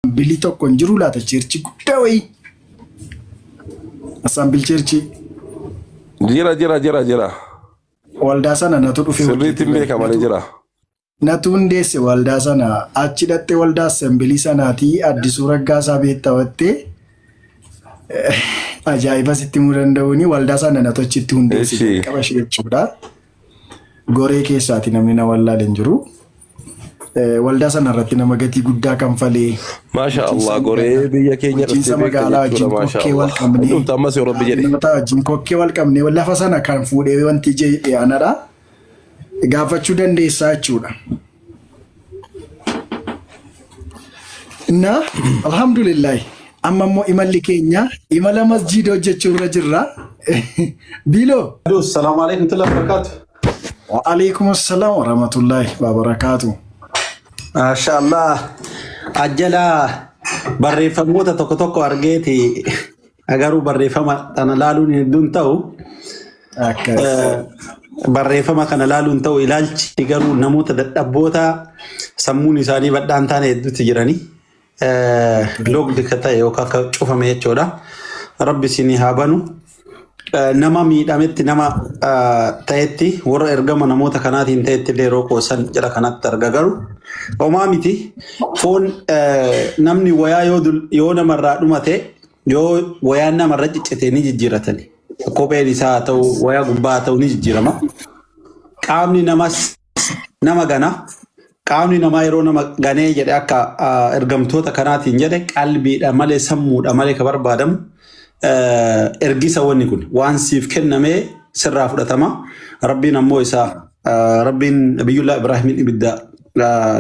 Assembilii tokko hin jiru laata cheerchii guddaa wayii. Assembil cheerchii Jira jira jira jira. waldaa sana natu dhufee Sirriitti hojjete hin beeka malee natu jira. natu hundeesse waldaa sana achi dhattee waldaa assembilii sanaatii Addisuu Raggaasaa beektawattee ajaa'iba sitti himuu danda'uuni waldaa sana natu achitti hundeesse Eshi. jalqaba ishee jechuudha. Goree keessaati namni na wallaale hin jiru. Waldaa sana irratti nama gatii guddaa kanfalee Maasha bulchiinsa Allah goree magaalaa biyya keenya bulchiinsa dhuftee beekta magaalaa jechuudha wajjin maasha kokkee wal Allah. qabnee Dhufta ammas yoo rabbi jedhe. kaabinoota wajjin kokkee wal qabnee lafa sana kan fuudhee wanti jedhe anadha. Gaafachuu dandeessaa jechuudha. Na alhamdulillah amma immoo imalli keenya imala masjiida hojjechuu irra jirra. Biiloo. Assalamu alaikum warahmatullahi wabarakatuh. Wa'alaikum assalam wa rahmatullahi wa barakaatu. Masha Allah. Ajjala barreeffamoota tokko tokko argeeti garuu barreeffama kana laaluun hedduun ta'u. Akkas. Barreeffama kana laaluun ta'u ilaalchi garuu namoota dadhabboota sammuun isaanii badhaan taane hedduutti jiranii. Loogdi ka ta'e yookaan ka cufame jechuudha. Rabbi isinii haa banu. Nama miidhametti nama ta'etti warra ergama namoota kanaatiin ta'etti illee yeroo qoosan jara kanatti arga garuu homaa miti. Foon namni wayaa yoo yoo namarraa dhumate yoo wayaan namarra ciccite ni jijjiiratani. Kopheen isaa haa ta'u wayaa gubbaa haa ta'u ni jijjiirama. Qaamni namas nama gana. Qaamni namaa yeroo nama ganee jedhe akka ergamtoota kanaatiin jedhe qalbiidha malee sammuudha malee ka barbaadamu ergisa wanni kun waan siif kennamee sirraa fudhatama. Rabbiin ammoo isa Rabbiin Nabiyyullaa Ibraahimin ibidda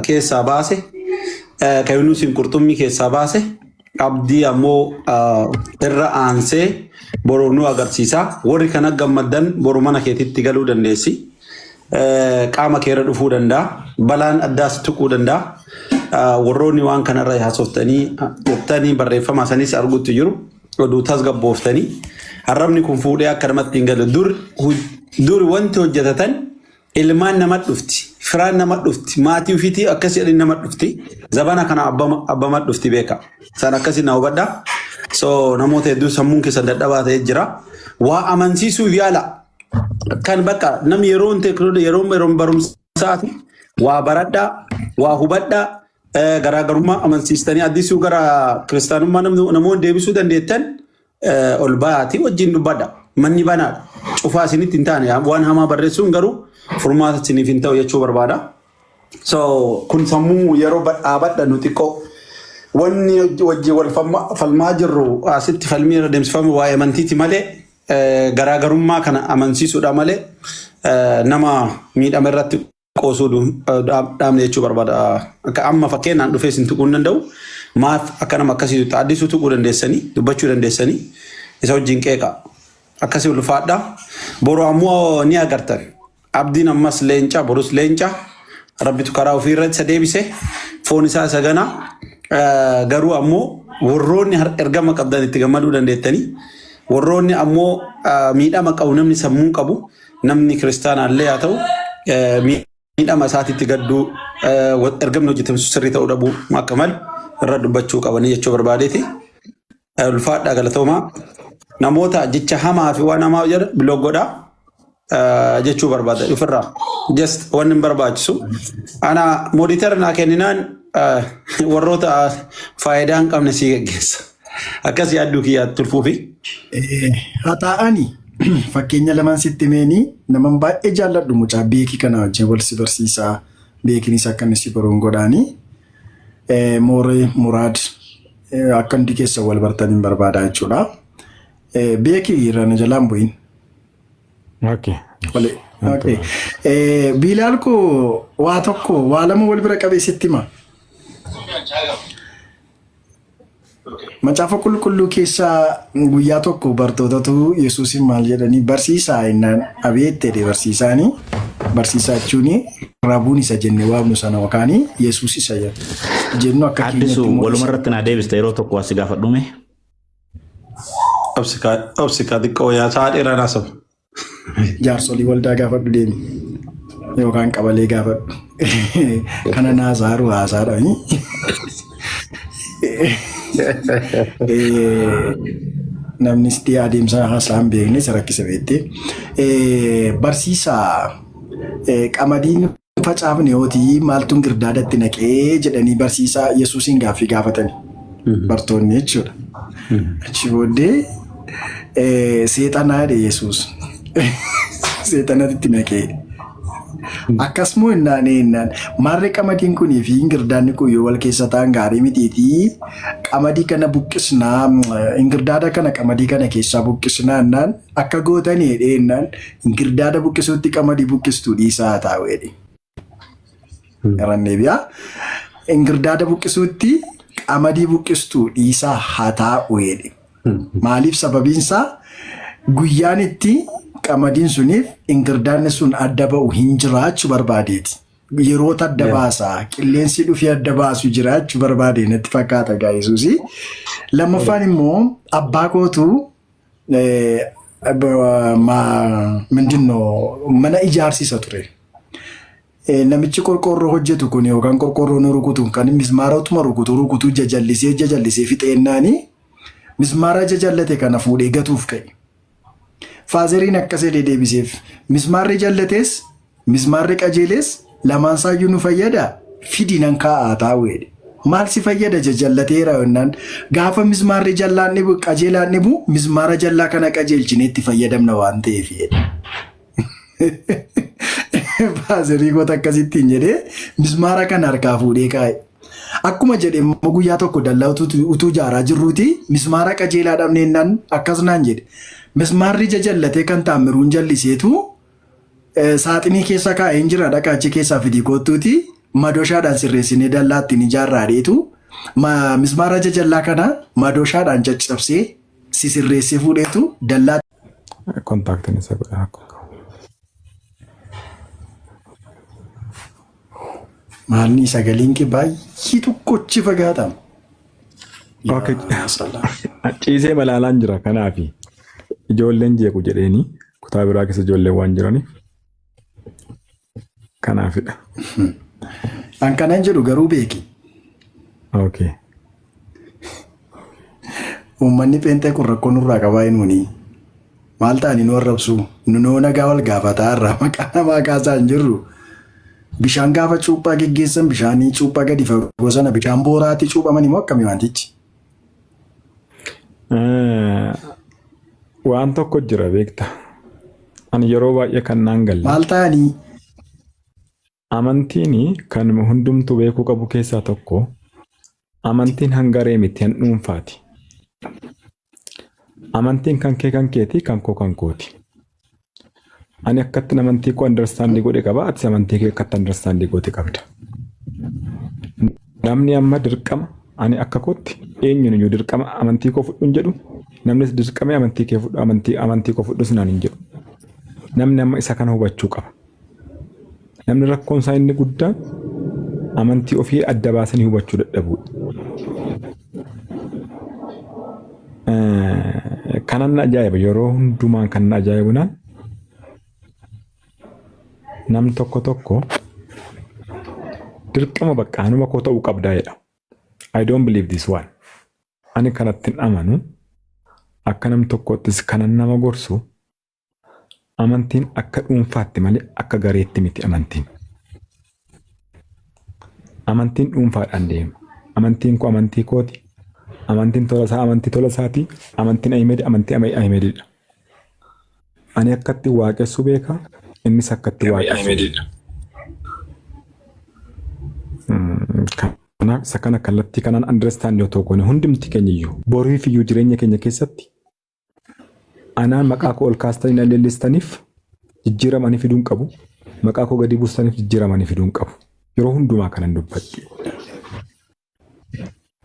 keessaa baase ka Yunusiin qurxummii keessaa baase abdii ammoo irra aansee boru nu agarsiisa. Warri kana gammaddan boru mana keetitti galuu dandeessi. Qaama kee irra dhufuu danda'a. Balaan addaas tuquu danda'a. Warroonni waan kanarra haasoftanii jettanii barreeffama sanis arguutti jiru. Oduu tasgabbooftanii. Arrabni kun fuudhee akka namatti hin galu. Dur dur wanti hojjetatan ilmaan nama dhufti. Firaan nama dhufti. Maatii ofiitii akkas jedhanii nama dhufti. Zabana kana abbama dhufti beeka. San akkasii na hubadha. So namoota hedduu sammuun keessan dadhabaa ta'ee jira. Waa amansiisuuf yaala. Kan bakka namni yeroon teekinooloojii yeroon yeroon barumsaati waa baradhaa waa hubadhaa garaagarummaa amansiistanii addisuu gara kiristaanummaa namoonni deebisuu dandeettan ol bayaati wajjin dubbadha. Manni banaadha. Cufaa isinitti hin taane waan hamaa barreessuun garuu furmaata isiniif hin ta'u jechuu barbaada. So kun sammuu yeroo dhaabadha nu xiqqoo. Wanni wajjin wal falmaa jirru asitti falmii irra deemsifamu waa'ee amantiiti malee garaagarummaa kana amansiisuudha malee nama miidhame irratti qoosuu dhaabne jechuu barbaada. Akka amma fakkeenyaan dhufee isin tuquu hin danda'u. Maaf akka nama akkasii addisuu tuquu dandeessanii dubbachuu dandeessanii isa wajjin qeeqa. Akkasii ulfaadha. Boru ammoo ni agartan. Abdiin ammas leenca borus leenca. Rabbitu karaa ofii irratti isa deebise. Foon isaa isa gana. Garuu ammoo warroonni ergama qabdan itti gammaduu dandeettanii. Warroonni ammoo miidhama qabu namni sammuu qabu namni kiristaanaallee haa ta'u miidhama isaatitti gadduu ergamni hojjetame sirrii ta'uu dhabuu akka malu irra dubbachuu qabanii jechuu barbaadeeti. Ulfaadhaa galatoomaa. Namoota jecha hamaa fi waan hamaa jedhan block godhaa jechuu barbaada ofirraa. Just wanni hin barbaachisu. Ana moderator naa kenninaan warroota faayidaa hin qabne sii geggeessa. Akkas yaadduu kiyyaatti tulfuufi. Haa taa'ani fakkeenya lamaan sitti meenii naman baay'ee jaalladhu mucaa beekii kana wajjin wal si barsiisaa beekinis akka inni si baruun godhaanii Mooree Muraad akka hundi keessa wal bartaniin barbaada jechuudha. Beekii irra na jalaan bu'in. Okay. Wale. Okay. Biilaal koo waa tokko waa lama wal bira qabee sitti hima. Macaafa qulqulluu keessaa guyyaa tokko bartootatu Yesuusin maal jedhanii barsiisaa jennaan abeet jedhe barsiisaanii barsiisaa jechuun rabuun isa jenne waamnu sana yookaan Yesuus isa jennu akka Addisu keenyatti immoo waluma irratti naa deebista yeroo tokko as gaafadhume. Obsi kaa xiqqoo yaa sa'a dheeraa naasaba. Jaarsolii waldaa gaafadhu deemi yookaan qabalee gaafadhu. Kana naasaaru haasaadha. Namnis adeemsa haasaa hin beekne isa rakkisa beekte. Barsiisaa, qamadiin facaafne yootii maaltu ingirdaadatti naqee jedhanii barsiisaa Yesuusiin gaaffii gaafatani. Bartoonni jechuudha. Achi booddee seexanaa jedhe Yesuus. Seexanatti naqee. Akkasuma innaan innaan maarree qamadiin kunii fi ingirdaanni kun yoo wal keessa ta'an gaarii mitiitii, qamadii kana buqqisnaa, ingirdaada kana qamadii kana keessaa buqqisnaa innaan, akka gootanii jedhee innaan, ingirdaada buqqisuutti qamadii buqqistuu dhiisaa haa taa'u jedhe. Irraan deebi'aa. Ingirdaada buqqisuutti qamadii buqqistuu dhiisaa haa taa'u jedhe. Maaliif? Sababiinsaa guyyaan itti qamadiin suniif ingirdaanni sun adda ba'u hin jiraachuu barbaadeeti. Yeroota adda baasaa qilleensi dhufee adda baasu jiraachuu barbaade natti fakkaata gaa Yesuusi. Lammaffaan immoo abbaa kootu ምንድን ነው mana ijaarsisa ture. Namichi qorqoorroo hojjetu kun yookaan qorqoorroo nu rukutu kan mismaara utuma rukutu rukutu jajallisee jajallisee fixeennaani mismaara jajallate kana fuudhee gatuuf ka'e. Fatheriin akkas jedhee deebiseef: "Mismaarri jallatees mismaarri qajeelees lamaan isaayyuu nu fayyada, fidi nan kaa'aa taa'u" jedhe. Maal si fayyada jajallateera jennaan, gaafa mismaarri jallaan dhibu qajeelaan dhibu mismaara jallaa kana qajeelchinee itti fayyadamna waan ta'eef jedhe. Fatherii goota akkasittiin jedhee mismaara kana harkaa fuudhee kaa'e. Akkuma jedhe immoo guyyaa tokko dallaa utuu ijaaraa jirruuti mismaara qajeelaa dhabneennaan akkas naan jedhe. Mismaarri jajallatee kan taamiruun jalliseetu saaxinii keessa kaa'een jira, dhaqaa achi keessaa fidii kottuuti madoshaadhaan sirreessinee dallaa ittiin ijaarraadheetu mismaara jajallaa kana madoshaadhaan caccabsee sisirreessee fuudheetu dallaa Contactiin isa godha akkuma. Maalni sagaleen kee baay'ee tokkochi fagaata. Okay. Yaa salaam. Ciisee malaalaan jira, kanaafi ijoolleen jeequ jedheeni kutaa biraa keessa ijoolleen waan jiraniif kanaafidha. An kanan jedhu garuu beeki. Okay. Uummanni pheenxee kun rakkoo nurraa qabaa nuuni. Maal ta'anii nu arrabsu? Nunoo nagaa wal gaafataa irraa maqaa namaa kaasaa hin jirru. Bishaan gaafa cuuphaa geggeessan bishaanii cuuphaa gadi fagoo sana bishaan booraatti cuuphaman immoo akkamii wantichi? Waan tokko jira beekta. Ani yeroo baay'ee kan naan galle. Maal ta'anii? Amantiin kan hundumtuu beekuu qabu keessaa tokko, amantiin hangaree miti, han dhuunfaati. Amantiin kan kee kan keeti, kan koo kan kooti. Ani akkatti amantii koo understand godhe qaba, atis amantii kee akkatti understand goote qabda. Namni amma dirqama, ani akka kootti eenyuun iyyuu dirqama amantii koo fudhu hin jedhu, namnis dirqamee amantii kee fudhu, amantii koo fudhus naan hin jedhu. Namni amma isa kana hubachuu qaba. Namni rakkoon isaa inni guddaan amantii ofii adda baasanii hubachuu dadhabuudha. Kanan na ajaa'iba, yeroo hundumaan kan na ajaa'ibu naan nam tokko tokko dirqama bakka anuma koo ta'uu qabdaa jedha. I don't believe this one. Ani kanatti hin amanu. Akka nam tokkottis kanan nama gorsu, amantiin akka dhuunfaatti malee akka gareetti miti amantiin. Amantiin dhuunfaadhaan deema. Amantiin koo amantii kooti. Amantiin Tolasaa amantii Tolasaati. Amantiin Ahimed amantii Ahimedidha. Ani akkatti waaqessuu beeka. Innis akkatti waaqessuu beeka. Kanaaf isa kana kallattii kanaan understand yoo ta'u goone, hundumti keenya iyyuu boriif iyyuu jireenya keenya keessatti anaan maqaa koo ol kaastanii na leellistaniif jijjiiramanii fiduu hin qabu. Maqaa koo gadi buustaniif jijjiiramanii fiduu hin qabu. Yeroo hundumaa kanan dubbadhu.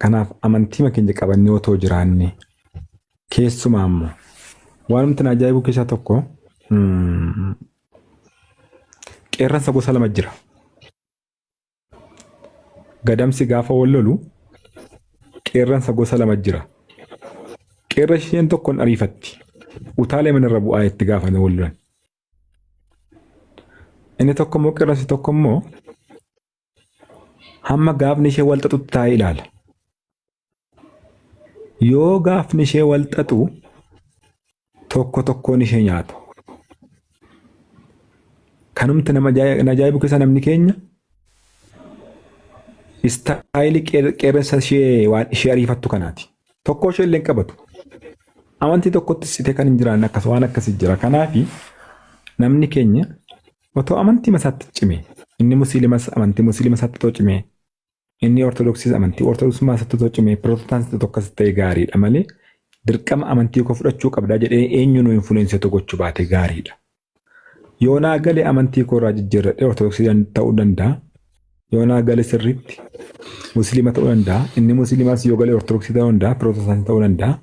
Kanaaf amantii keenya qabannee otoo jiraanne, keessumaa immoo waan nuti na ajaa'ibu keessaa tokko, qeerransa gosa lama jira. Gadamsi gaafa wal lolu qeerransa gosa lama jira. Qeerra isheen tokkoon ariifatti. Utaalee manarra bu'aa itti gaafa wal lolan. Inni tokko immoo, qeerransi tokko immoo, hamma gaafni ishee wal xaxutti taa'ee ilaala. Yoo gaafni ishee wal xaxu tokko tokkoon ishee nyaatu. Kanumti nama ajaa'ibu keessa namni keenya istaayilii qeerransa ishee waan ishee ariifattu kanaati. Tokko ishee illee hin qabatu. Amantii tokkotti sitee kan hin jiraanne akkas waan akkasii jira. Kanaafi namni keenya otoo amantii isaatti cime inni musliimas amantii musliima isaatti otoo cime inni ortodoksiis amantii ortodoksummaa isaatti otoo cime pirotestaantii otoo akkas ta'e gaariidha malee dirqama amantii koo fudhachuu qabdaa jedhee eenyu nu influence otoo gochuu baate gaariidha. Yoo naa gale amantii koo irraa jijjiirradhee ortodoksii ta'uu danda'a. Yoo naa gale sirriitti musliima ta'uu danda'a. Inni musliimaas yoo gale ortodoksii ta'uu danda'a, pirotestaantii ta'uu danda'a.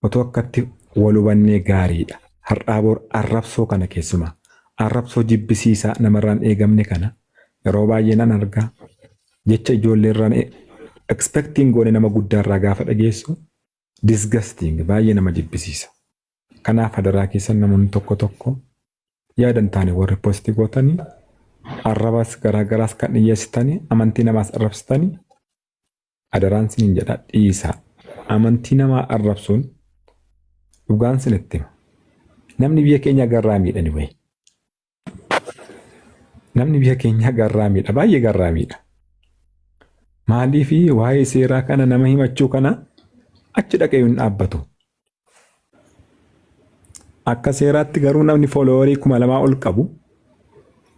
Otoo akkatti wal hubannee gaariidha. Har'aa bor arrabsoo kana keessumaa arrabsoo jibbisiisaa namarraan eegamne kana yeroo baay'ee nan argaa. Jecha ijoollee irraan expecting goone nama guddaa irraa gaafa dhageessu disgusting baay'ee nama jibbisiisa. Kanaaf hadaraa keessan namoonni tokko tokko yaada hin taane warri post gootanii arrabas garaagaraas kan dhiyyeessitanii amantii namaas arrabsitanii adaraan sinin jedha dhiisaa. Amantii namaa arrabsuun dhugaan sinitti hima. Namni biyya keenya garraamiidha ni wayi. Namni biyya keenyaa garraamiidha baay'ee garraamiidha. Maaliif waa'ee seeraa kana nama himachuu kana achi dhaqee hin dhaabbatu. Akka seeraatti garuu namni followerii 2000 ol qabu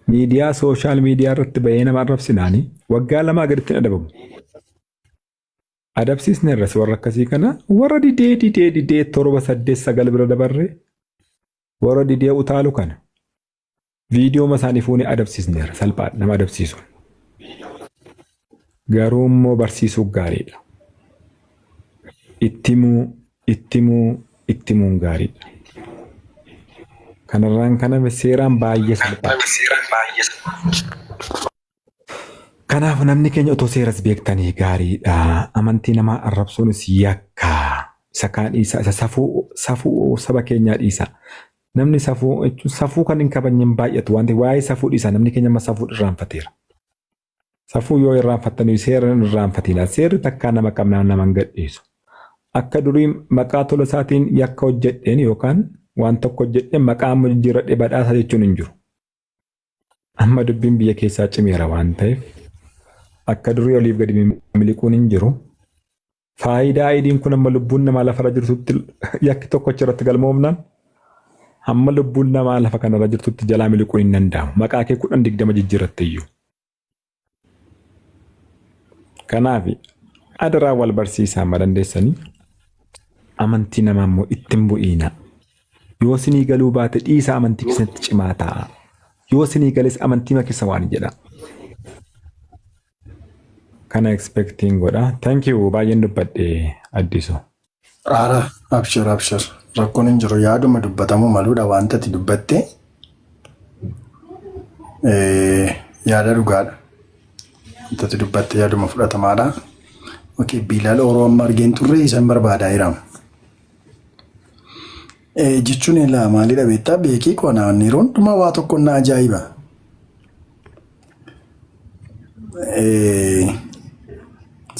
miidiyaa social media irratti bahee nama arrabsinaanii waggaa 2 gaditti hin adabamu. Adabsiisne irras warra akkasii kana warra didee didee didee 7 8 9 bira dabarree warra didee utaalu kana viidiyooma isaanii fuunee adabsiisneerra salphaadha nama adabsiisuun. Garuu immoo barsiisuu gaariidha. Ittimuu ittimuu ittimuun gaariidha. Kanarraan kana seeraan baay'ee salphaadha. Kanaaf namni keenya otoo seeras beektanii gaariidha. Amantii namaa arrabsuunis yakka. Isa kaan dhiisaa, isa safuu safuu saba keenyaa dhiisaa. Namni safuu jechuun safuu kan hin kabajne hin baay'atu waan ta'eef waa'ee safuu dhiisaa namni keenya amma safuu irraanfateera. Safuu yoo irraanfattanii seera hin irraanfatina. Seerri takkaa nama qabnaan nama hin gadhiisu. Akka durii maqaa tola isaatiin yakka hojjedheen yookaan waan tokko hojjedheen maqaa amma jijjiirradhee badhaasa jechuun hin jiru. Amma dubbiin biyya keessaa cimeera waan ta'eef akka durii oliif gadi miliquun hin jiru. Faayidaa ID'n kun amma lubbuun namaa lafarra jirtutti yakki tokko achirratti galmoomnaan hamma lubbuun namaa lafa kanarra jirtutti jalaa miliquun hin danda'amu. Maqaa kee 10 20 jijjiirratte iyyuu. Kanaaf adaraa wal barsiisaa amma dandeessanii amantii namaa immoo ittiin bu'iina. Yoo sinii galuu baate dhiisaa amantii keessatti cimaa ta'a. Yoo sinii gales amantii keessa waan jedha. Kana expecting godha. Thank you baay'een dubbadhe Addisu. Ara abshir abshir rakkoon hin jiru yaaduma dubbatamuu maluudha wanta ati dubbatte yaada dhugaadha. Wanta ati dubbatte yaaduma fudhatamaadha. Okay, Bilaal Oroo amma argeen turre isan barbaadaa jira. Jechuun ilaa maalidha beektaa beekii koo naan yeroo hundumaa waa tokko na ajaa'iba.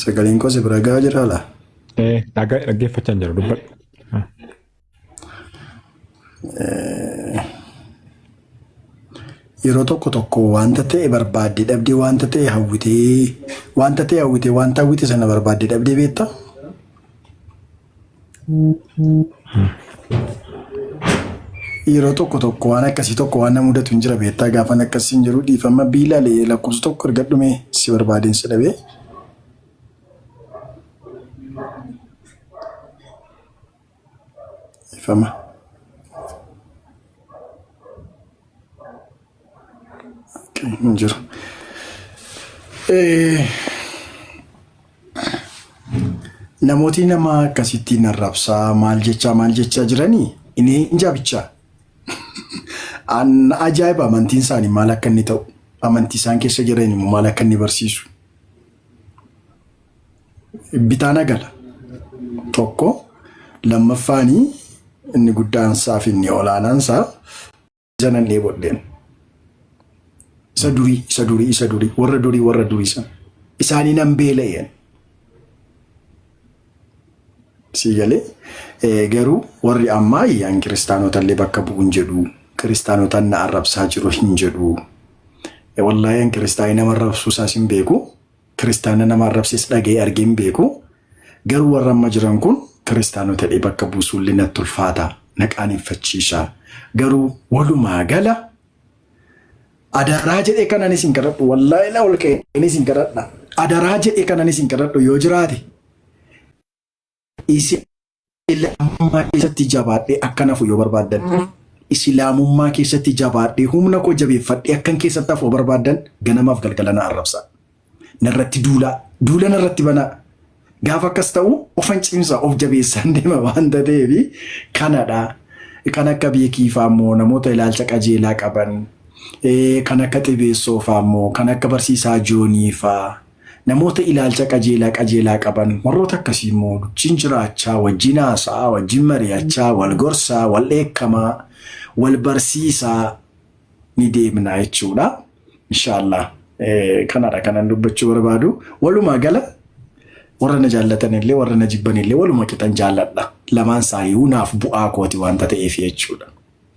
Sagaleen koo si bira gahaa jira laa? Dhaggeeffachaa hin jiru dubbadhu. Yeroo tokko tokko wanta ta'e barbaaddee dhabdee wanta ta'e hawwitee wanta ta'e hawwitee wanta hawwite sana barbaaddee dhabdee beektaa? Yeroo tokko tokko waan akkasii tokko waan na mudatu hin jira beektaa gaafan akkasii hin jiru dhiifama biilalee lakkoofsa tokko erga dhumee si barbaadeen si dhabee. Dhiifama. Okay, hin jiru. Namooti nama akkasittiin arrabsaa maal jechaa maal jechaa jiranii inni hin jabichaa. An ajaa'iba amantiin isaanii maal akka inni ta'u amantii isaan keessa jiran immoo maal akka inni barsiisu. Bitaa na gala. Tokko lammaffaanii inni guddaan isaa fi inni olaanaan isaa isa nan dheebodheen. Isa durii, isa durii, isa durii, warra durii, warra durii sana. Isaanii nan beela'een. Sii galee garuu warri ammaa an kiristaanota illee bakka bu'u hin jedhu. Kiristaanotaan na arrabsaa jiru hin jedhu. Wallaahi an kiristaanii nama arrabsuu isaas hin beeku. Kiristaana nama arrabses dhaga'ee argee hin beeku. Garuu warra amma jiran kun kiristaanota jedhee bakka buusuullee natti ulfaata. Na qaaneffachiisa. Garuu walumaa gala adaraa jedhee kanan isin kadhadhu wallaahi la ol ka'een isin kadhadha. Adaraa jedhee kanan isin kadhadhu yoo jiraate Islaamummaa keessatti jabaadhee akkan hafu yoo barbaaddan, Islaamummaa keessatti jabaadhee humna koo jabeeffadhee akkan keessatti hafu yoo barbaaddan ganamaaf galgala na arrabsaa. Narratti duulaa, duula narratti banaa. Gaafa akkas ta'u ofan cimsa of jabeessaan deema waan ta'eef kanadha. Kan akka beekii fa'aa immoo namoota ilaalcha qajeelaa qaban, kan akka xibeessoo fa'aa immoo kan akka barsiisaa joonii fa'aa namoota ilaalcha qajeelaa qajeelaa qaban warroota akkasii immoo wajjin jiraachaa, wajjin haasa'aa, wajjin mari'achaa, wal gorsaa, wal dheekkamaa, wal barsiisaa ni deemna jechuudha. Inshaallah kanadha kanan dubbachuu barbaadu. Walumaa gala warra na jaallatan illee warra na jibban illee waluma qixan jaalladha. Lamaan isaaniiyyuu naaf bu'aa kooti waanta ta'eef jechuudha.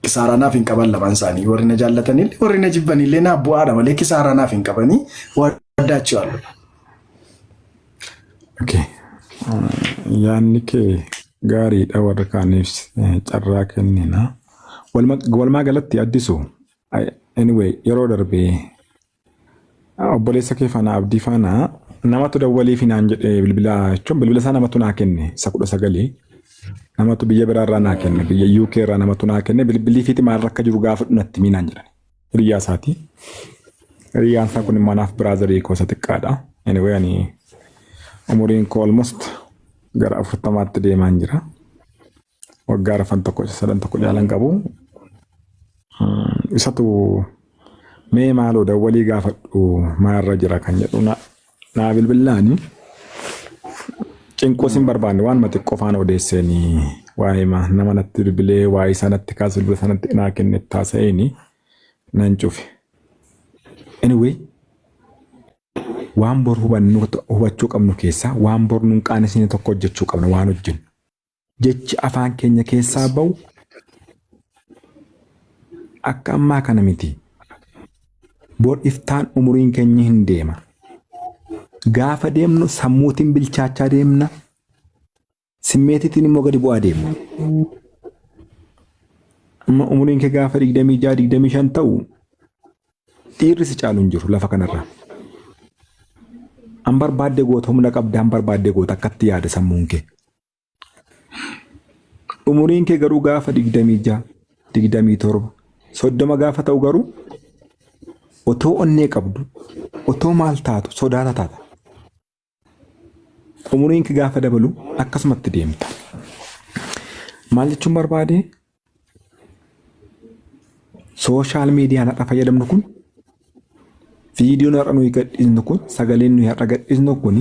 Kisaaraa naaf hin qaban lamaan isaanii warri na jaallatan illee warri na jibban illee naaf bu'aadha malee kisaaraa naaf hin qabanii waddaachiwaallu. Okay. Yaanni kee gaariidha warra kaaniif carraa kennina. Walumaa galatti addisu anyway yeroo darbee obboleessa kee faana Abdii faana namatu dawwalii fi naan jedhee bilbila jechuun bilbila isaa namatu naa kenne isa 19 namatu biyya biraa irraa naa kenne biyya UK irraa namatu naa kenne bilbilii fiiti maal akka jiru gaafadhu natti himi naan jedhan hiriyyaa isaati. Hiriyyaan isaa kun immoo anaaf brother koo isa xiqqaadha. Anyway ani umuriin koo almost gara 40tti deemaan jira. Waggaa arfan tokko isa sadan tokko caalan qabu. Isatu mee maaloo dawwalii gaafadhu maalirra jira kan jedhu naa bilbillaani. Cinquus hin barbaanne waanuma xiqqoo faana odeesseeni waa'ee nama natti bilbilee waa'ee isaa natti kaase bilbila sanatti naa kenne taasa'eeni nan cufe. Anyway waan bor hubannu hubachuu qabnu keessaa waan bor nun qaanesine tokko hojjechuu qabna waan hojjennu. Jechi afaan keenya keessaa ba'u akka ammaa kana miti. Bor iftaan umuriin keenya hin deema. Gaafa deemnu sammuutiin bilchaachaa deemna. Simmeetiitiin immoo gadi bu'aa deemna. Amma umuriin kee gaafa 26 25 ta'u dhiirri si caalu hin jiru lafa kanarra. An barbaadde goota humna qabda an barbaadde goota akkatti yaada sammuun kee. Umuriin kee garuu gaafa 26, 27, 30 gaafa ta'u garuu otoo onnee qabdu, otoo maal taatu sodaata taata. Umuriin kee gaafa dabalu akkasumatti deemta. Maal jechuun barbaade? Social mediaan har'a fayyadamnu kun viidiyoon har'a nuyi gadhiisnu kun sagaleen nuyi har'a gadhiisnu kun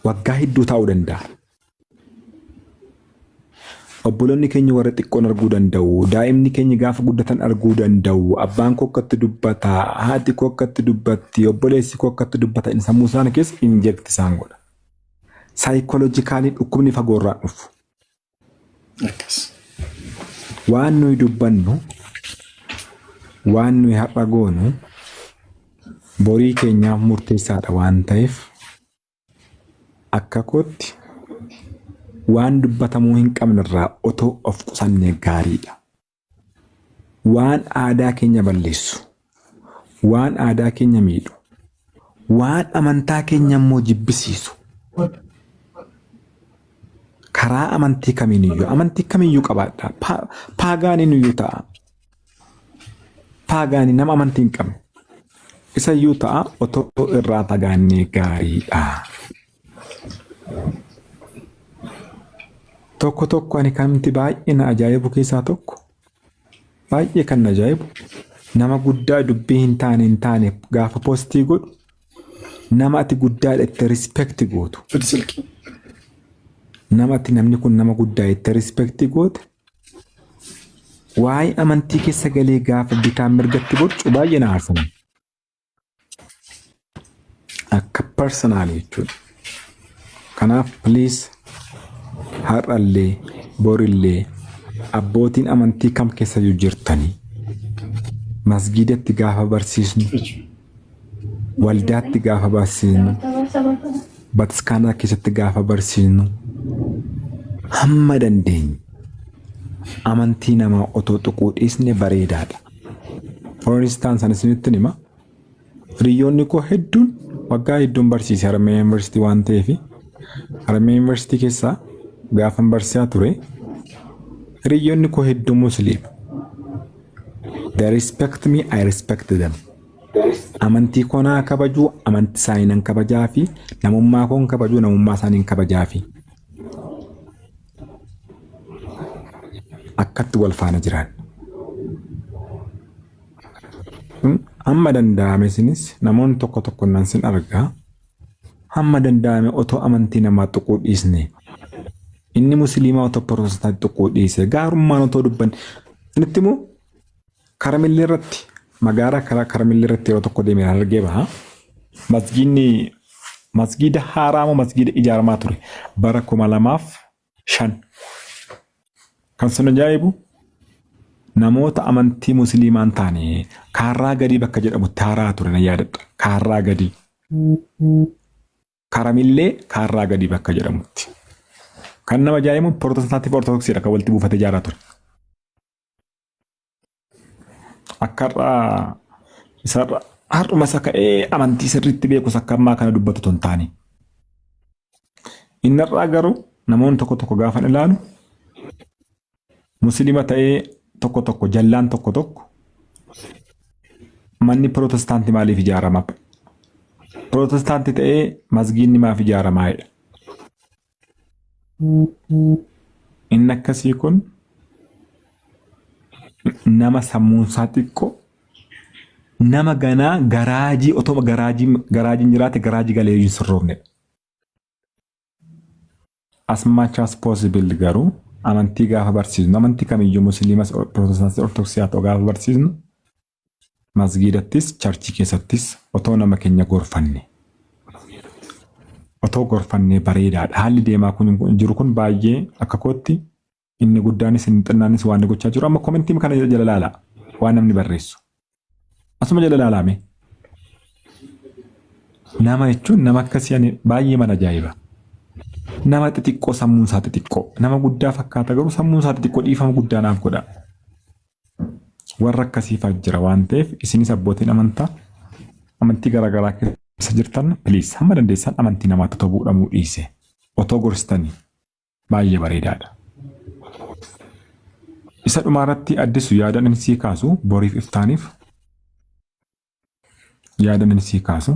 waggaa hedduu taa'uu danda'a. Obboloonni keenya warra xiqqoon arguu danda'u. Daa'imni keenya gaafa guddatan arguu danda'u. Abbaan koo akkatti dubbata, haati koo akkatti dubbatti, obboleessi koo akkatti dubbata. Inni sammuu isaanii keessa inject isaan godha. Psychologically dhukkubni fagoorraan dhufu. Akkas. Waan nuyi dubbannu, waan nuyi har'a goonu borii keenyaaf murteessaadha waan ta'eef akka kootti waan dubbatamuu hin qabne irraa otoo of qusannee gaariidha. Waan aadaa keenya balleessu, waan aadaa keenya miidhu, waan amantaa keenya immoo jibbisiisu karaa amantii kamiiniyyuu amantii kamiyyuu qabaadha. Paganiin iyyuu ta'a. Paganii nama amantii hin qabne isayyuu ta'a otoo irraa fagaannee gaariidha. Tokko tokko ani kanti baay'ee na ajaa'ibu keessaa tokko baay'ee kan na ajaa'ibu nama guddaa dubbii hin taane hin taane gaafa post godhu nama ati guddaadha itti respect gootu. Fidi silkii. Nama ati namni kun nama guddaa itti respect goote waa'ee amantii keessa galee gaafa bitaan mirgatti borcu baay'ee na aarsan. Akka personal jechuudha. Kanaaf please Har'allee borillee abbootiin amantii kam keessayyuu jirtanii masgiidatti gaafa barsiisnu, waldaatti gaafa barsiisnu, bataskaanaa keessatti gaafa barsiisnu hamma dandeenye amantii namaa otoo tuquu dhiisne bareedaadha. For instance, ani isinitti hima. Hiriyoonni koo hedduun waggaa hedduun barsiise Harmee Yuunivarsiitii waan ta'eef, Harmee Yuunivarsiitii keessaa gaafan barsiisaa ture, hiriyoonni koo hedduun Musliima. They respect me, I respect them. Amantii koo naa kabajuu, amantii isaanii nan kabajaa fi namummaa koon kabajuu, namummaa isaanii kabajaa fi akkatti wal faana jiraan. Hamma danda'ame isinis namoonni tokko tokko nan sin argaa, hamma danda'ame otoo amantii namaa tuquu dhiisne, inni Musliimaa otoo Pirotestaantii tuquu dhiise, gaarummaan otoo dubbanne. Isinitti immoo Karamillee irratti, magaalaa karaa Karamillee irratti yeroo tokko deemee argee baha. Masgiidni masgiida haaraa moo masgiida ijaaramaa ture bara 2005. Kan sun ajaa'ibu, namoota amantii Musliimaan taane Kaarraa Gadii bakka jedhamutti haaraa ture, na yaadadha. Kaarraa Gadii. Karamillee Kaarraa Gadii bakka jedhamutti. Kan nama ajaa'ibu, Pirotestaantii fi Ortodoksiidha kan walitti buufatee ijaaraa ture. Akka har'aa isarra har'uma isa ka'ee amantii sirriitti beekus akka ammaa kana dubbatu otoo hin taane. Inni har'aa garuu namoonni tokko tokko gaafa ilaalu, Musliima ta'ee tokko tokko jallaan tokko tokko, manni Pirotestaantii maaliif ijaarama? Pirotestaantii ta'ee masgiidni maaf ijaaramaa jedha. Inni akkasii kun nama sammuunsaa xiqqoo, nama ganaa garaajii otoo garaajii garaajiin jiraate garaajii galee hin sirroofnedha. As much as possible garuu amantii gaafa barsiisnu, amantii kamiyyuu, Musliimas, Pirotestaantii, Ortodoksii haa ta'u, gaafa barsiisnu masgiidattis churchii keessattis otoo nama keenya gorfanne, otoo gorfannee bareedaadha. Haalli deemaa kun jiru kun baay'ee akka kootti inni guddaanis inni xinnaanis waan inni gochaa jiru, amma commentii kana jala laala, waan namni barreessu. Asuma jala laalame. Nama jechuun nama akkasii ani baay'ee mana ajaa'iba. Nama xixiqqoo, sammuun isaa xixiqqoo, nama guddaa fakkaata garuu sammuun isaa xixiqqoo, dhiifama guddaa naaf godha. Warra akkasiifaa jira waan ta'eef, isinis abbootiin amantaa amantii garaagaraa keessa jirtan, please, hamma dandeessan amantii namaatti otoo bu'uudhamuu dhiise otoo gorsitanii baay'ee bareedaadha. Isa dhumaarratti addisu yaadan inni sii kaasu, boriif iftaaniif yaadan inni sii kaasu,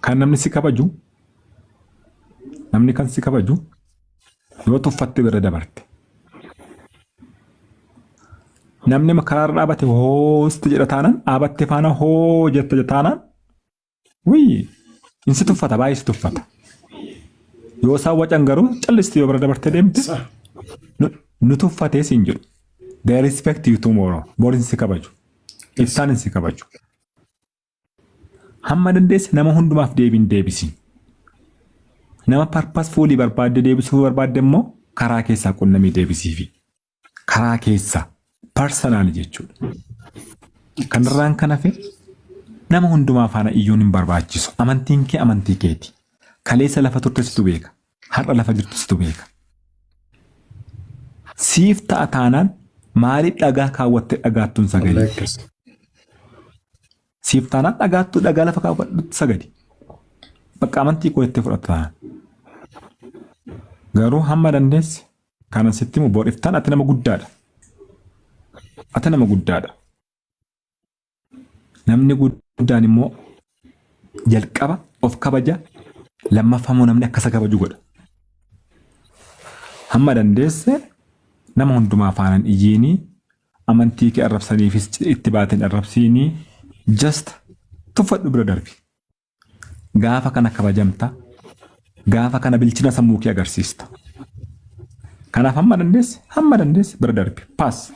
kan namni si kabaju, namni kan si kabaju yoo tuffatte bira dabarte. Namni karaarra dhaabate hoosti jedha taanaan, dhaabatte faana hoo jetta taanaan, wuyyi, in si tuffata, baay'ee si tuffata. Yoo isaan wacan garuu callisti yoo bira dabarte deemte nu tuffatee siin jedhu. They respect you tomorrow. Borin si kabaju. Iftaan si kabaju. Hamma dandeesse nama hundumaaf deebiin deebisi. Nama purposefully barbaadde deebisuu barbaadde immoo karaa keessaa qunnamii deebisiifi. Karaa keessaa personal jechuudha. Kanarraan kan hafe nama hundumaa faana iyyuun hin barbaachisu. Amantiin kee amantii keeti. Kaleessa lafa turte situ beeka. Har'a lafa jirtu situ beeka. Siif ta'a taanaan maaliif dhagaa kaawwattee dhagaattuun sagadi? Siif taanaan dhagaattuu dhagaa lafa kaawwadhutti sagadi. Bakka amantii koo itti fudhata taanaan. Garuu hamma dandeesse kanan sitti himu, bor iftaan ati nama guddaadha. Ati nama guddaadha. Namni guddaan immoo jalqaba of kabaja, lammaffaa immoo namni akka isa kabaju godha. Hamma dandeesse nama hundumaa faanaan iyyiinii, amantii kee arrabsaniifis itti baateen arrabsiinii, just tuffadhu, bira darbi. Gaafa kana kabajamta. Gaafa kana bilchina sammuu kee agarsiista. Kanaaf hamma dandeesse bira darbi. Pass.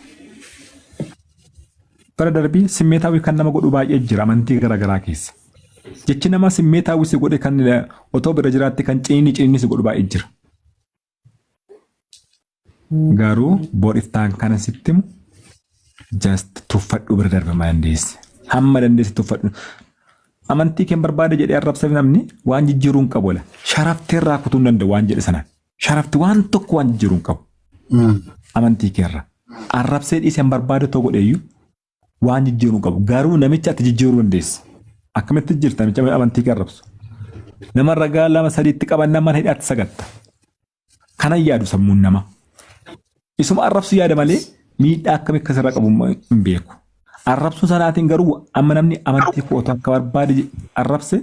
Bira darbii. Simmeetaawii kan nama godhu baay'ee jira amantii garaagaraa keessa. Jechi namaa simmeetaawwi si godhe kan otoo bira jiraatte kan ciniini ciniini si godhu baay'ee jira. Garuu bor iftaan kana sitti himu just tuffadhu bira darbe ma dandeesse. Hamma dandeesse tuffadhu. Amantii keen barbaade jedhee arrabsaf namni waan jijjiiruu hin qabu. Sharaftee irraa kutuu hin danda'u waan jedhe sanaan. Sharafti waan tokko waan jijjiiruu hin qabu. Amantii keerra. Arrabsee dhiisee hin barbaade too godheeyyuu waan jijjiiruu hin qabu. Garuu namicha ati jijjiiruu dandeessa. Akkamitti jijjiirta namicha amantii kee arrabsu? Nama ragaa lama sadiitti qaban mana hidhaatti sagatta. Kana yaadu sammuun namaa. Isuma arrabsu yaada malee miidhaa akkamii akka sirra qabu hin beeku. Arrabsuu sanaatiin garuu amma namni amantii koo otoo akka barbaade arrabse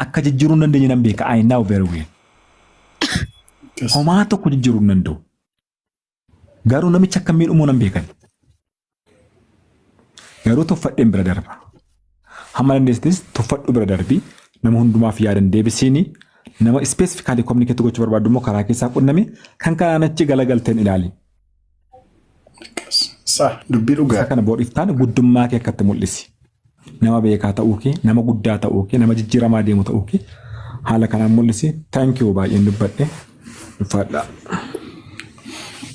akka jijjiiruu hin dandeenye nan beeka. I know very well. Homaa tokko jijjiiruu hin danda'u. Garuu namicha akka miidhumuu nan beekan. Garuu tuffadheen bira darba. Hamma dandeessitis tuffadhu bira darbi. Nama hundumaaf yaadan deebisiini. Nama specifically communicate gochuu barbaaddu immoo karaa keessaa qunnami. Kan kanaan achi galagalteen ilaali. Sa dubbii Isa dhugaa. kana bor iftaan guddummaa kee akkatti mul'isi. Nama beekaa ta'uu kee, nama guddaa ta'uu kee, nama jijjiiramaa deemu ta'uu kee haala kanaan mul'isi. Thank you baay'een dubbadhe. Ulfaadhaa.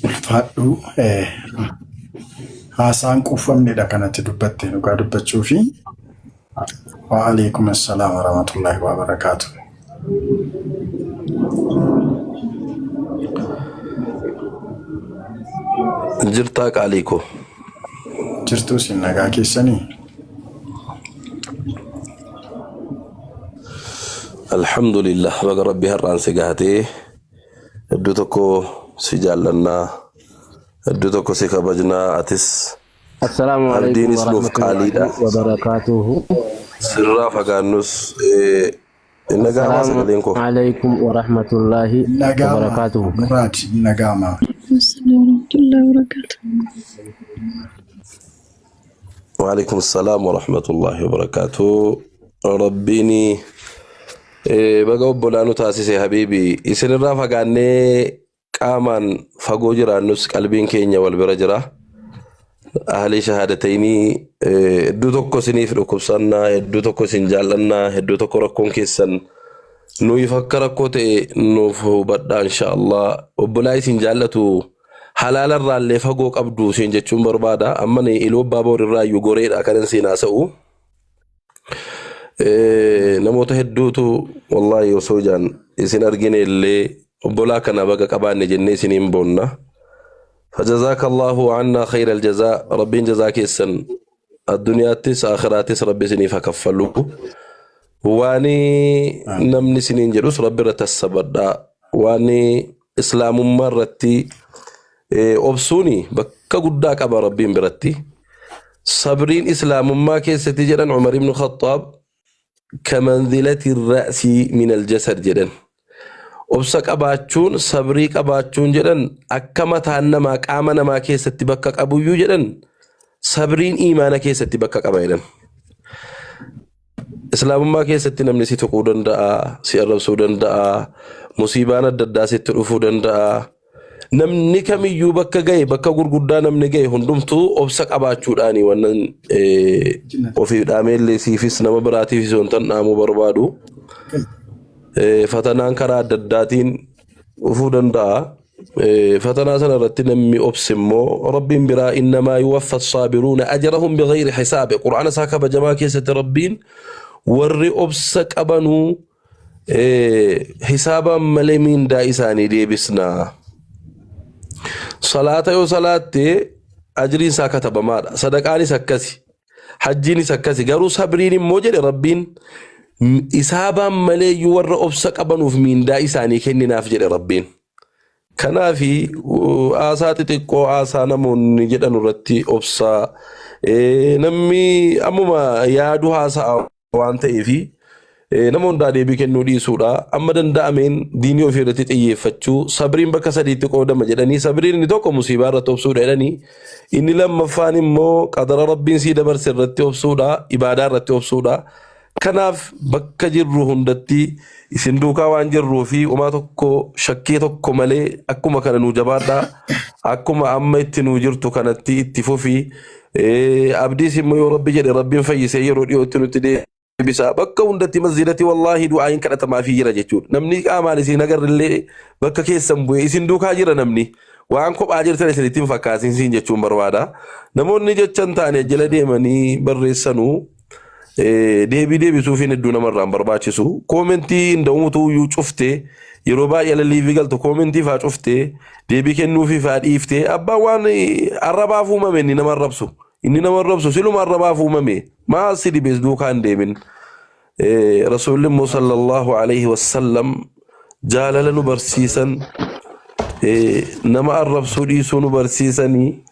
Ulfaadhu haasaan quufamnedha kanatti dubbatte dhugaa dubbachuu fi wa'aleekum assalaam warahmatullahi wabarakaatu. Jirtaa qaalii koo. Jirtuu isin nagaa keessanii? Alhamdulillah baga rabbi har'aan si gahatee hedduu tokko si jaallannaa hedduu tokko si kabajnaa atis Assalaamu alaikum abdiinis nuuf warahmatullahi qaaliidha. wabarakatuhu. Sirraa fagaannus hin dhaga'amaa Assalaamu sagaleen koo. alaikum warahmatullahi Nagaama wabarakatuhu. Muraad nagaama. Assalamu warahmatullahi wabarakatuh. وعليكم السلام ورحمة الله وبركاته ربيني baga obbolaa nu taasise habiibi isinirraa fagaannee qaamaan fagoo jiraannus qalbiin keenya wal bira jira. Ahlii shahaadataynii hedduu tokko isiniif dhukkubsannaa, hedduu tokko isin jaallannaa, hedduu tokko rakkoon keessan nuyiif akka rakkoo ta'e nuuf hubadhaa inshaallah. Obbolaa isin jaallatu halaala irraallee fagoo qabdu isin jechuun barbaada. Amma ni iluu abbaa boorirraa iyyuu goreedha kan isin haasa'u. Namoota hedduutu wallaahi osoo ijaan isin argine illee obbolaa kana baga qabaanne jennee isiniin boonna. فجزاك الله عنا خير الجزاء ربين جزاك السن الدنياتس آخراتس ربي سني فكفلو واني نمني سنين جلوس ربي رتسبدا واني إسلام مرتي أبسوني بكا قداك أبا ربين برتي صبرين إسلام ما كيستي جدا عمر بن الخطاب كمنزلة الرأس من الجسد جدا Obsa qabaachuun sabrii qabaachuun jedhan akka mataan namaa qaama namaa keessatti bakka qabuyyuu jedhan sabriin iimaana keessatti bakka qaba jedhan. Islaamummaa keessatti namni si tuquu danda'a, si arrabsuu danda'a, musiibaan adda addaa sitti dhufuu danda'a. Namni kamiyyuu bakka ga'e bakka gurguddaa namni ga'e hundumtuu obsa qabaachuudhaani wannan ofii dhaameellee siifis nama biraatiifis wantan dhaamuu barbaadu. Fatanaan karaa adda addaatiin dhufuu danda'a. Fatanaa sana irratti namni obse immoo Rabbiin biraa innamaa yuwaffa saabiruuna ajrahum bighayri hisaabe. Qur'aana isaa kabajamaa keessatti Rabbiin warri obsa qabanuu hisaabaan malee miindaa isaanii deebisna. Salaata yoo salaatte ajriin isaa katabamaadha. Sadaqaanis akkasi. Hajjiinis akkasi. Garuu sabriin immoo jedhe Rabbiin hisaabaan malee iyyuu warra obsa qabanuuf miindaa isaanii kenninaaf jedhe Rabbiin. Kanaafi haasaa xixiqqoo haasaa namoonni jedhan irratti obsaa namni ammuma yaadu haasa'a waan ta'eefi nama hundaa deebii kennuu dhiisuudha. Amma danda'ameen diinii ofii irratti xiyyeeffachuu sabriin bakka sadiitti qoodama jedhanii sabriin inni tokko musiibaa irratti obsuudha jedhanii inni lammaffaan immoo qadara rabbiin sii dabarse irratti obsuudha ibaadaa irratti obsuudha. Kanaaf bakka jirru hundatti isin duukaa waan jirruu fi homaa tokko shakkii tokko malee akkuma kana nuu jabaadhaa. Akkuma amma itti nuu jirtu kanatti itti fufi. Abdiis immoo yoo rabbi jedhe rabbiin fayyisee yeroo dhiyootti nutti deebi'a. deebisa. Bakka hundatti masjidatti wallaahi du'aayin kadhatamaafii jira jechuudha. Namni qaamaan isin agarrillee bakka keessan bu'ee isin duukaa jira namni. Waan kophaa jirtan isinitti hin fakkaatin siin jechuun barbaada. Namoonni jecha hin taane jala deemanii barreessanuu deebii deebisuufiin hedduu namarraa hin barbaachisu. Koomentii hin da'umutu iyyuu cuftee yeroo baay'ee ala liivii galtu koomentii faa cuftee deebii kennuufii faa dhiiftee abbaan waan arrabaaf uumame inni nama arrabsu. Inni nama arrabsu siluma arrabaaf uumame maal si dhibees duukaa hin deemin. Rasuulli immoo sallallahu alaihi wassallam jaalala nu barsiisan nama arrabsuu dhiisuu nu barsiisanii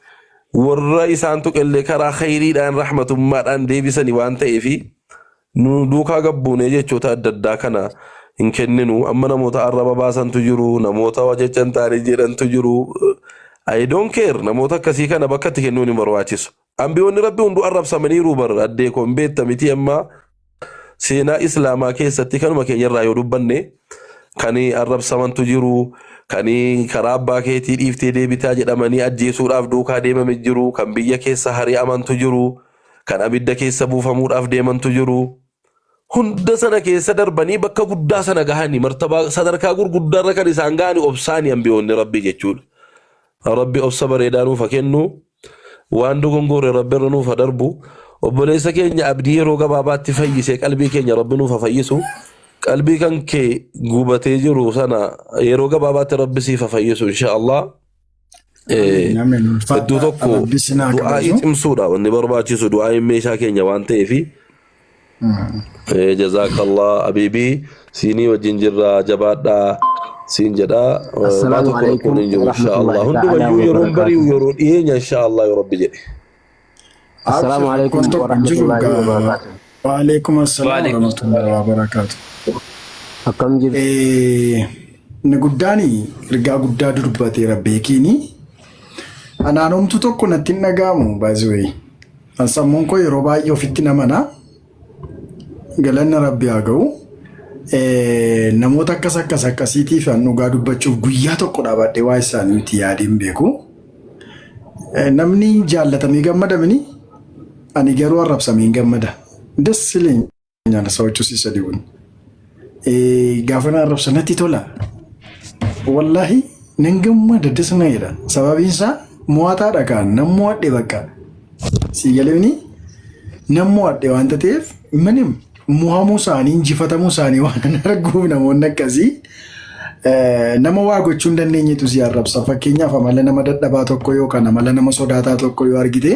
warra isaan tuqellee karaa khayriidhaan rahmatummaadhaan deebisanii waan ta'eefi nu duukaa gabbuunee jechoota adda addaa kana hin kenninu. Amma namoota arraba baasantu jiru, namoota jecha hin taane jedhantu jiru. I don't care namoota akkasii kana bakka itti kennuun hin barbaachisu. Ambiyoonni rabbi hunduu arrabsamaniiru bar addee koo hin beekta miti amma seenaa islaamaa keessatti kanuma keenyarraa yoo dubbanne kan arrabsamantu jiru, kan karaa abbaa keetii dhiiftee deebitaa jedhamanii ajjeesuudhaaf duukaa deemame jiru, kan biyya keessa hari'amantu jiru, kan abidda keessa buufamuudhaaf deemantu jiru. Hunda sana keessa darbanii bakka guddaa sana gahanii martabaa sadarkaa gurguddaarra kan isaan gahanii obsaanii ambiyoonni rabbii jechuudha. Rabbi obsa bareedaa nuuf haa kennu. Waan dogongorre rabbi irra nuuf haa darbu. Obboleessa keenya abdii yeroo gabaabaatti fayyisee qalbii keenya rabbi nuuf haa fayyisu. Qalbii kan kee gubatee jiru sana yeroo gabaabaatti rabbi siif haa fayyisu insha Allah. Amiin amiin Hedduu ulfaadhaa tokko rabbi isin haa du'aa'ii kabaju. cimsuudha wanni barbaachisu du'aa'iin meeshaa keenya waan ta'eefi. Jazaakallah abiibii siinii wajjin jirra jabaadhaa siin jedha. Waa Assalaamu tokko alaikum rakkoon hin jiru insha Allah. warahmatullahi ta'ala Hundumayyuu yeroon bari'u wabarakaatuh. yeroo dhiyeenya insha Allah yoo rabbi jedhe. Assalaamu Abshir alaikum rakkoon tokko hin jiru warahmatullahi gaa. wabarakaatuh. Waalaikum assalaam Waalaikum warahmatullahi wabarakaatu. Akkam jirtu? Inni guddaan ergaa guddaa dubbateera beekiini. Anaan homtuu tokko natti hin dhaga'amu baay'ee. An sammuun koo yeroo baay'ee ofitti namana. Galanna rabbi haa ga'u. Namoota akkas akkas akkasiitiif an dhugaa dubbachuuf guyyaa tokko dhaabadhee waa isaanii miti yaadee hin beeku. Namni jaallatamee gammadamini ani garuu arrabsamee hin gammada. Das sileenya ሰዎቹ ሲሰድቡኝ gaafa na arrabsan natti tola. Wallaahi nan gammada das na jedha. Sababiin isaa mo'ataadha kaan nan mo'adhe bakka. Si galee nan mo'adhe waanta ta'eef minim mo'amuu isaanii injifatamuu isaanii waan arguuf namoonni akkasii nama waa gochuu hin dandeenyetu si arrabsa. Fakkeenyaaf amala nama dadhabaa tokko yookaan amala nama sodaataa tokko yoo argite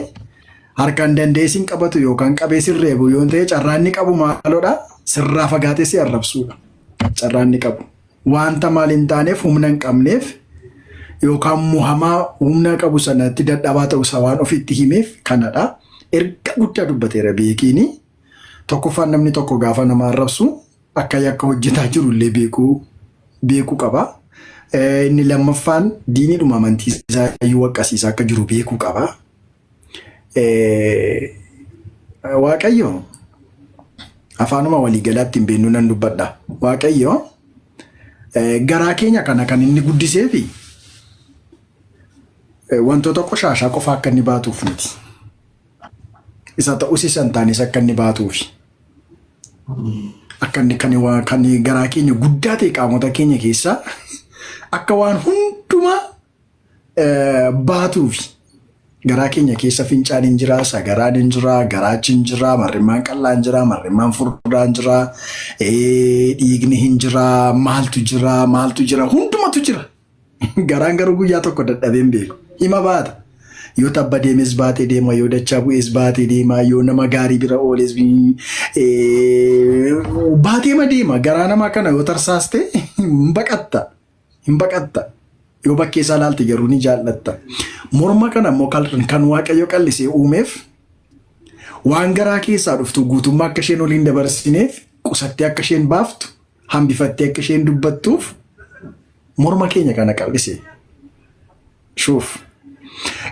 harkaan danda'ee sin qabatu yookaan qabee sin reebu yoo ta'e carraan inni qabu maaloodha sirraa fagaatee si arrabsuudha. Carraan inni qabu. Wanta maal hin taaneef humna hin qabneef yookaan muhamaa humna qabu sanatti dadhabaa ta'u isa waan ofitti himeef kanadha. Erga guddaa dubbateera beekiini. Tokkoffaan namni tokko gaafa nama arrabsu akka yakka hojjetaa jiru illee beekuu qaba. Inni lammaffaan diiniidhuma amantii isaa iyyuu waqqasiisaa akka jiru beekuu qaba. Waaqayyo afaanuma waliigalaatti hin beeknu nan dubbadha. Waaqayyo garaa keenya kana kan inni guddisee fi wantoota qoshaashaa qofa akka inni baatuuf miti. Isa ta'us isa hin taanes akka inni baatuufi. Akka inni kan kan garaa keenya guddaa ta'e qaamota keenya keessaa akka waan hundumaa baatuufi. Garaa keenya keessa fincaan hin jiraa, sagaraan hin jiraa, garaachi hin jiraa, marrimmaan qal'aan jiraa, marrimmaan furdaan jiraa, dhiigni hin jiraa, maaltu jiraa, maaltu jira, hundumatu jira. Garaan garuu guyyaa tokko dadhabee hin beeku. Hima baata. Yoo tabba deemes baatee deema, yoo dachaa bu'ees baatee deema, yoo nama gaarii bira ooles baatee ma deema. Garaa namaa kana yoo tarsaaste hin baqatta. Hin baqatta. Yoo bakkee isaa ilaalte garuu ni jaallatta. Morma kana immoo kan Waaqayyo qallisee uumeef waan garaa keessaa dhuftu guutummaa akka isheen waliin dabarsineef qusattee akka isheen baaftu hambifattee akka isheen dubbattuuf morma keenya kana qal'ise. Shuuf.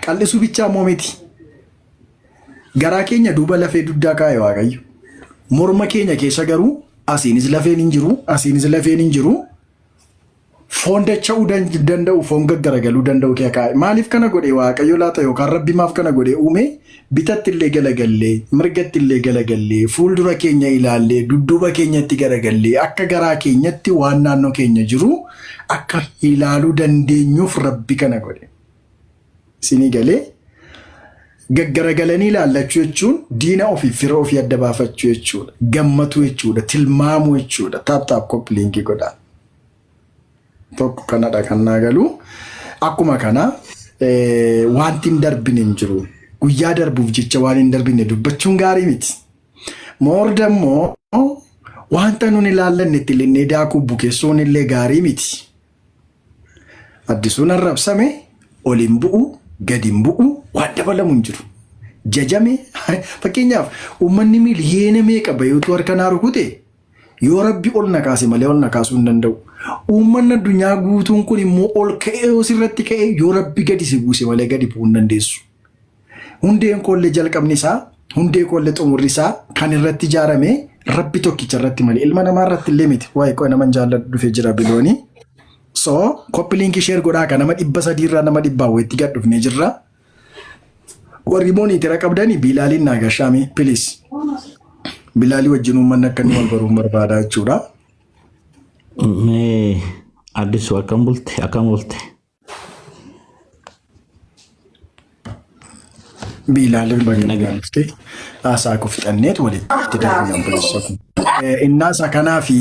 Qal'isuu bichaa immoo miti. Garaa keenya duuba lafee dugdaa kaa'e Waaqayyo. Morma keenya keessa garuu asiinis lafeen hin jiru, asiinis lafeen hin jiru. Foon dacha'uu danda'u, foon gaggaragaluu danda'u kee kaa'e. Maaliif kana godhe Waaqayyo laata yookaan Rabbi maaf kana godhe uume? Bitatti illee galagallee, mirgatti illee galagallee, fuuldura keenya ilaallee, dudduuba keenyatti garagallee, akka garaa keenyatti waan naannoo keenya jiru akka ilaaluu dandeenyuuf Rabbi kana godhe. Isinii galee? Gaggaragalanii ilaallachuu jechuun diina ofii fira ofii adda baafachuu jechuudha. Gammatuu jechuudha. Tilmaamuu jechuudha. Taap taap koppi liinkii godhaa. Tokko kanadha kan naa galu. Akkuma kana wanti hin darbine hin jiru. Guyyaa darbuuf jecha waan hin darbine dubbachuun gaarii miti. Moor dammoo wanta nun ilaallanne itti linnee daakuu bukeessuun illee gaarii miti. Addisuun arrabsame ol hin bu'u gad hin bu'u waan dabalamu hin jiru. Jajame fakkeenyaaf uummanni miliyoona meeqa bahuutu harka naa rukute yoo rabbi ol na kaase malee ol na kaasuu hin danda'u. Uummanni addunyaa guutuun kun immoo ol ka'ee yoo sirratti ka'e yoo rabbi gadi si buuse malee gadi bu'uu hin dandeessu. Hundeen koollee jalqabni isaa hundee koollee xumurri isaa kan irratti ijaarame rabbi tokkicha irratti malee ilma namaa irratti illee miti. Waa'ee qo'e naman jaalladhu dhufee jira biloonii. So copy link share godhaa kan nama 300 irraa nama dhibbaa wayitti gad dhufnee jirra. Warri mooniitira qabdani Bilaaliin naa gashaame please. Bilaalii wajjin uummanni akka inni wal baruun barbaada jechuudha. Mee Addisu akkam bulte akkam oolte? Bilaaliin baga nagaan dhufte haasaa koo fixanneet walitti darbina obboleessa koo. Innaa isa kanaa fi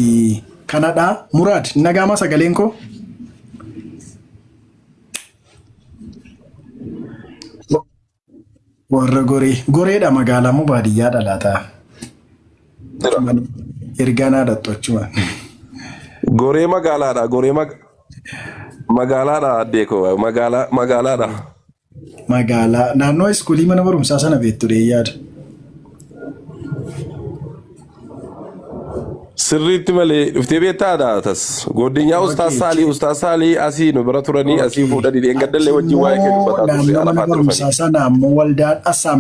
kanadha. Muraad nagaamaa sagaleen koo? Warra goree. Goreedha magaalaa moo baadiyyaadha laata? Jira. Ergaa naa dhattu achumaan. Goree magaalaadha. Goree magaalaadha addee koo. Magaalaa magaalaadha. Magaalaa naannoo iskuulii mana barumsaa sana beektu dhee yaada. Sirriitti malee dhuftee beektaadha tas. Goodinyaa Ustaaz Saalii Ustaaz Saalii asii nu bira turanii asii fuudhanii dheengaddallee Achi wajjin waa'ee kee immoo dubbataa turre naannoo mana Arafaatti barumsaa dhufanii. sana ammoo waldaan assaam.